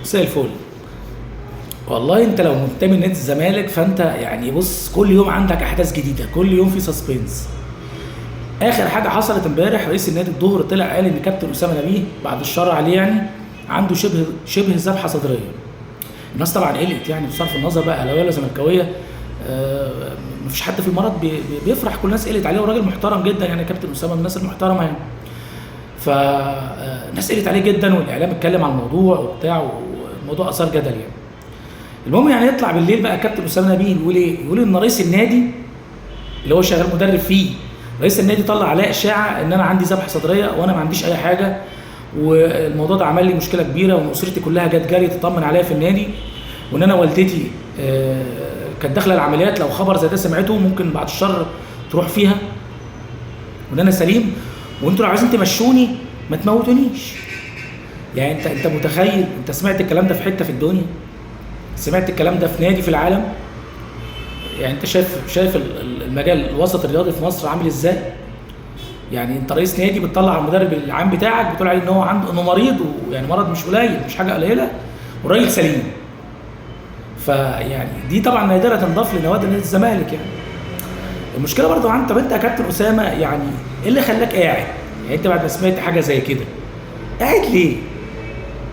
مساء الفل. والله انت لو منتمي لنادي الزمالك فانت يعني بص، كل يوم عندك احداث جديده، كل يوم في suspense. اخر حاجة حصلت امبارح، رئيس النادي الظهر طلع قال ان كابتن اسامة نبيه بعد الشر عليه يعني عنده شبه ذبحه صدريه. الناس طبعا قلقت، يعني بصرف النظر بقى اهلاويه ولا زملكاويه، مفيش حد في المرض بيفرح، كل الناس قلقت عليه، وراجل محترم جدا يعني، كابتن اسامة من الناس المحترمة يعني. فالناس قلقت عليه جدا، والاعلام اتكلم على الموضوع وبتاع، والموضوع اثار جدل يعني. المهم يعني يطلع بالليل بقى كابتن اسامة نبيه يقول ايه؟ يقول ان رئيس النادي اللي هو شغال مدرب فيه، رئيس النادي طلع عليا اشاعة ان انا عندي ذبحه صدريه وانا ما عنديش اي حاجة، والموضوع ده عمل لي مشكلة كبيرة، وان اسرتي كلها جت جري تطمن عليا في النادي، وان انا والدتي كانت داخله العمليات، لو خبر زي ده سمعته ممكن بعد الشر تروح فيها، وان انا سليم، وانتوا لو عايزين تمشوني ما تموتونيش. يعني انت متخيل؟ انت سمعت الكلام ده في حتة في الدنيا؟ سمعت الكلام ده في نادي في العالم؟ يعني انت شايف المجال الوسط الرياضي في مصر عامل ازاي؟ يعني انت رئيس نادي بتطلع على المدرب العام بتاعك بتقول عليه ان هو عنده، انه مريض، ويعني مرض مش قليل، مش حاجة قليله، والراجل سليم. فيعني دي طبعا نادرة تنضاف لنوادي نادي الزمالك يعني. المشكلة برضو عند، طب انت يا كابتن اسامة يعني ايه اللي خلاك قاعد؟ يعني انت بعد ما سمعت حاجة زي كده قاعد ليه؟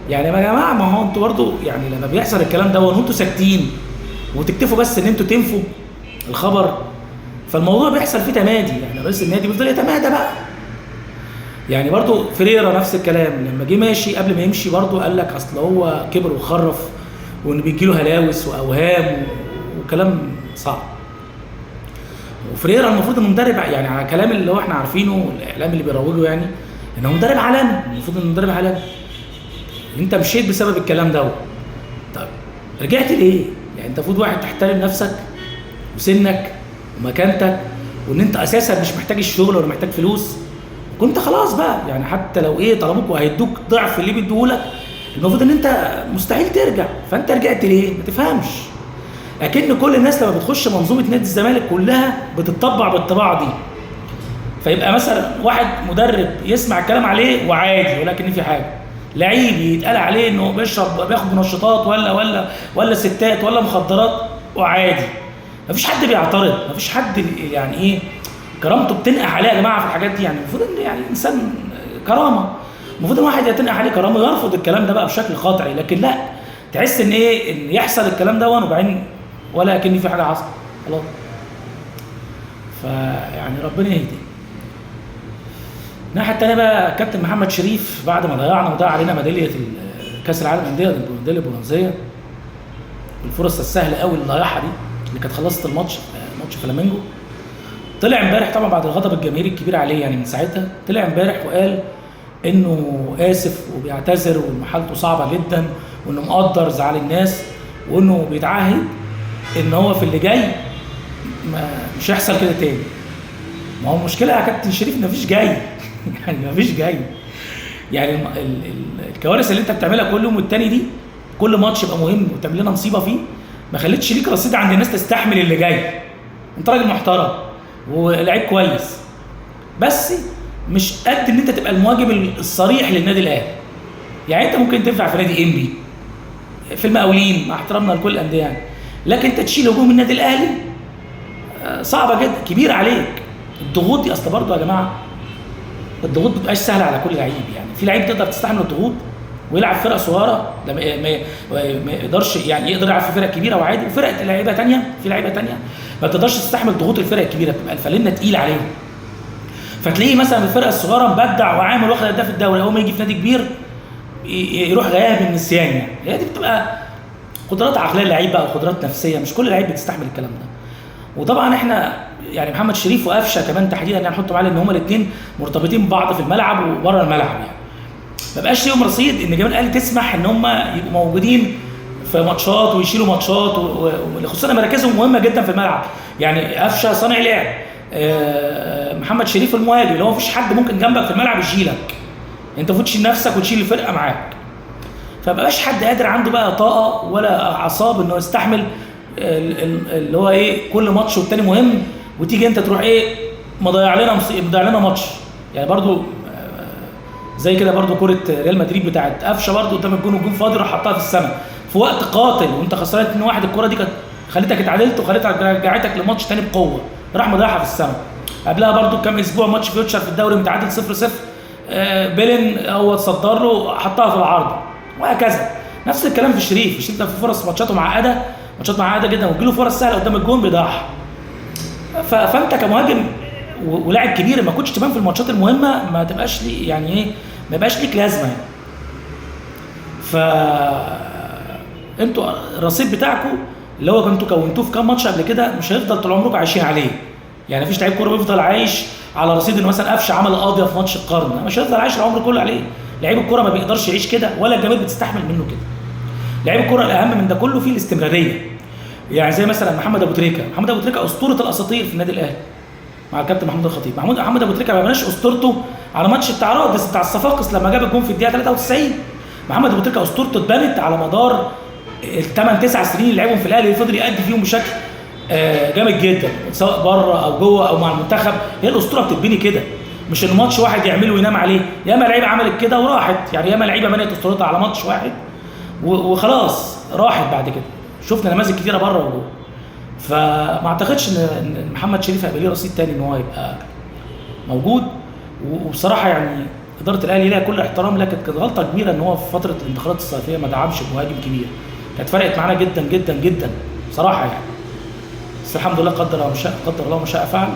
يعني يا جماعة ما هو انتوا برضو يعني لما بيحصل الكلام ده وانتوا ساكتين وتكتفوا بس ان انتوا تنفوا الخبر، فالموضوع بيحصل فيه تمادي، يعني رئيس النادي بيفضل يتمادى بقى. يعني برضو فريرا نفس الكلام، لما جه ماشي قبل ما يمشي برضو قال لك اصل هو كبر وخرف، وان بيجي له هلاوس واوهام وكلام صعب. وفريرا المفروض انه مدرب، يعني على كلام اللي هو احنا عارفينه والاعلام اللي بيروجه، يعني ان هو مدرب عالمي، المفروض انه مدرب عالمي. انت مشيت بسبب الكلام ده، طب رجعت ليه؟ يعني انت المفروض واحد تحترم نفسك وسنك ومكانتك، وان انت اساسا مش محتاج الشغل ولا محتاج فلوس، كنت خلاص بقى يعني حتى لو ايه طلبوك وهيدوك ضعف اللي بيديهولك، المفروض ان انت مستحيل ترجع، فانت رجعت ليه؟ ما تفهمش. اكن كل الناس لما بتخش منظومة نادي الزمالك كلها بتتطبع بالطباعه دي. فيبقى مثلا واحد مدرب يسمع الكلام عليه وعادي ولكن في حاجة، لعيب يتقال عليه انه بيشرب بياخد منشطات ولا ولا ولا ستات ولا مخدرات وعادي، مفيش حد بيعترض، مفيش حد يعني ايه كرامته بتنقح عليه يا جماعة في الحاجات دي. يعني المفروض ان يعني انسان كرامة، المفروض ان واحد يتنقح عليه كرامة ويرفض الكلام ده بقى بشكل قاطعي، لكن لا، تحس ان ايه ان يحصل الكلام ده وبعدين ولا كأن في حاجة حصلت خلاص. فيعني ربنا يهدي. الناحية الثانية بقى كابتن محمد شريف بعد ما ضيعنا وضيع علينا ميدالية كاس العالم للاندية، الميداليه البرونزيه، الفرصة السهلة قوي اللي ضيعها دي اللي كانت خلصت الماتش، ماتش فلامينجو، طلع امبارح طبعا بعد الغضب الجماهيري الكبير عليه يعني من ساعتها، طلع امبارح وقال انه اسف وبيعتذر وان حالته صعبة جدا وانه مقدر زعل الناس وانه بيتعهد ان هو في اللي جاي ما مش هيحصل كده تاني. ما هو المشكلة يا كابتن شريف ان مفيش جاي يعني مفيش جاي، يعني الكوارث اللي انت بتعملها كل يوم والتاني دي، كل ماتش يبقى مهم وتعمل لنا مصيبة فيه، ما خلتش ليك رصيد عند الناس تستحمل اللي جاي. انت راجل محترم ولعيب كويس، بس مش قد ان انت تبقى المهاجم الصريح للنادي الاهلي. يعني انت ممكن تنفع في نادي انبي، في المقاولين، مع احترامنا لكل الاندية يعني، لكن انت تشيل هجوم النادي الاهلي صعبة جدا، كبيرة عليك الضغوط دي. اصل برضه يا جماعة الضغوط ما بتبقاش سهلة على كل لعيب، يعني في لعيب تقدر تستحمل الضغوط ويلعب فرقه صغيرة، ده ما يقدرش، يعني يقدر يلعب في فرق كبيرة وعادي، وفرق لعيبة ثانية، في لعيبة ثانية ما بتقدرش تستحمل ضغوط الفرق الكبيرة، بتبقى الفالنه تقيلة عليهم. فتلاقيه مثلا الفرقة الصغيرة مبدع وعامل واخد هداف الدوري، اول ما يجي في نادي كبير يروح غياب النسيان. يعني هي دي بتبقى قدرات عقلية للعيب بقى وقدرات نفسية، مش كل لعيب بتستحمل الكلام ده. وطبعا احنا يعني محمد شريف وقفشه كمان تحديدا يعني نحطهم على ان هما الاثنين مرتبطين ببعض في الملعب وبره الملعب، يعني ما بقاش ليهم رصيد ان جماهير الاهلي تسمح ان هما يبقوا موجودين في ماتشات ويشيلوا ماتشات، وخصوصا مراكزهم مهمة جدا في الملعب. يعني قفشه صانع لعب، محمد شريف المهاجم، اللي هو مفيش حد ممكن جنبك في الملعب يشيلك، انت المفروض تشيل نفسك وتشيل الفرقة معاك. فمبقاش حد قادر عنده بقى طاقة ولا اعصاب انه يستحمل اللي هو ايه كل ماتش والتاني مهم، وتيجي انت تروح ايه مضيع لنا مضيع لنا ماتش. يعني برضو زي كده برده كره ريال مدريد بتاعت قفشه برده قدام الجون والجون فاضي، راح حطها في السماء في وقت قاتل وانت خسران 2-1. الكره دي كانت خليتك اتعادلت وخليتك رجعتك لماتش تاني بقوة، راح مضيعها في السماء. قبلها برده بكام اسبوع ماتش فيوتشر في الدوري متعادل 0-0، بيلين هو اتصدر له حطها في العارضة، وهكذا. نفس الكلام في شريف. شريف ده في فرص ماتشاته معقدة، ماتشات معقدة جدا، وتجيله فرص سهلة قدام الجون بيضيعها. فانت كمهاجم ولاعب كبير ما كنتش تبان في الماتشات المهمة، ما تبقاش لي يعني ايه، ما يبقاش ليك لازمه يعني. ف انتوا الرصيد بتاعكم اللي هو كنتوا كونتوه في كام ماتش قبل كده مش هيفضل طول عمركم عايشين عليه. يعني مفيش لعيب كورة بيفضل عايش على رصيد انه مثلا قفشه عمل قاضيه في ماتش القرن، مش هيفضل عايش العمر كله عليه. لعيب الكورة ما بيقدرش يعيش كده، ولا الجماهير بتستحمل منه كده. لعيب الكورة الاهم من ده كله فيه الاستمرارية. يعني زي مثلا محمد ابو تريكه، محمد ابو تريكه اسطورة الاساطير في النادي الاهلي مع الكابتن محمود الخطيب. محمد ابو تريكه ما بناش اسطورته على ماتش بتاع رادس بتاع الصفاقس لما جاب الجون في الدقيقة 93. محمد ابو تريكه اسطورته اتبنت على مدار الثمان 9 سنين اللي لعبهم في الاهلي، فضل يأدي فيهم بشكل جامد جدا، سواء بره او جوه او مع المنتخب. هي الاسطورة بتتبني كده، مش ان ماتش واحد يعمله وينام عليه. ياما لعيبة عملت كده وراحت، يعني ياما لعيبة بنت اسطورتها على ماتش واحد وخلاص راحت بعد كده. شفنا نماذج كتيرة بره وجوه. فما اعتقدش ان محمد شريف هيبقى ليه رصيد تاني ان هو يبقى موجود. وبصراحة يعني ادارة الاهلي لها كل احترام، لكن كانت غلطه كبيرة ان هو في فترة الانتخابات الصيفية ما دعمش بمهاجم كبير، كانت فرقت معانا جدا جدا جدا بصراحة يعني. بس الحمد لله قدر الله ما شاء فعل،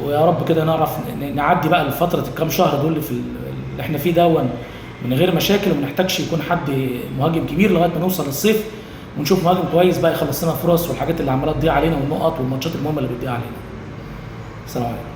ويا رب كده نعرف نعدي بقى لفترة الكام شهر دول اللي في اللي احنا فيه دون من غير مشاكل، وما نحتاجش يكون حد مهاجم كبير لغاية ما نوصل للصيف ونشوف مهاجم كويس بقى يخلص لنا فرص والحاجات اللي عماله تضيع علينا والنقط والماتشات المهمة اللي بتضيع علينا. السلام عليكم.